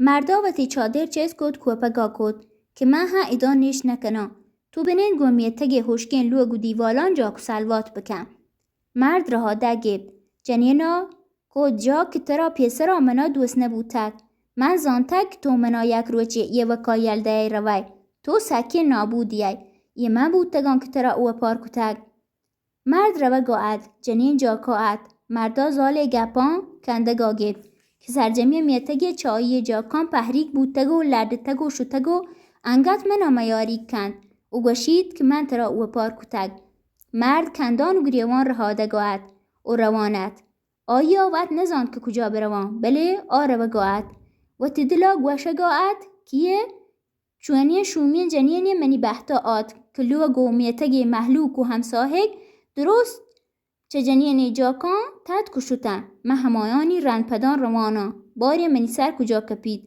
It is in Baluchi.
مردا وتی چادر چست کت، کوپگا کت کہ من ہاں ادا نشت نکناں۔ تو بنند گوں میتگے ہشکیں لوگ و دیوالاں جاک و سلوات بکن۔ مرد رہادگ گپت۔ جنینا کت، جاک کہ ترا پیسرا منا دوست نبوتگ۔ من زانتگ کہ تو منا یک روچے ایوکا یل دئے روئے۔ تو سکیں نابودی ئے۔ اے من بوتگاں کہ ترا اوپار کتگ۔ مرد روگا ات، جنین جاکا ات۔ مردا زالے گپاں کندگا گپت کہ سرجمی میتگے چہ آئی جاکاں پہریگ بوتگ و لڈتگ و شتگ و انگت منا میاریگ کنت و گوشیت کہ من ترا اوپار کتگ۔ مرد کندان و گریوان رہادگا ات و روان ات۔ آئیا وت نزانت کہ کجا برواں، بلے آ روگا ات۔ وتی دلا گوشگا ات کہ اے چونیں شومیں جنینے منی بہتا آتک کہ لوگ و میتگے مہلوک و ہمساہگ درست چہ جنینے جاکاں تتک و شتاں۔ من ہمایانی رند پداں رواناں، باریں منی سر کجا کپیت۔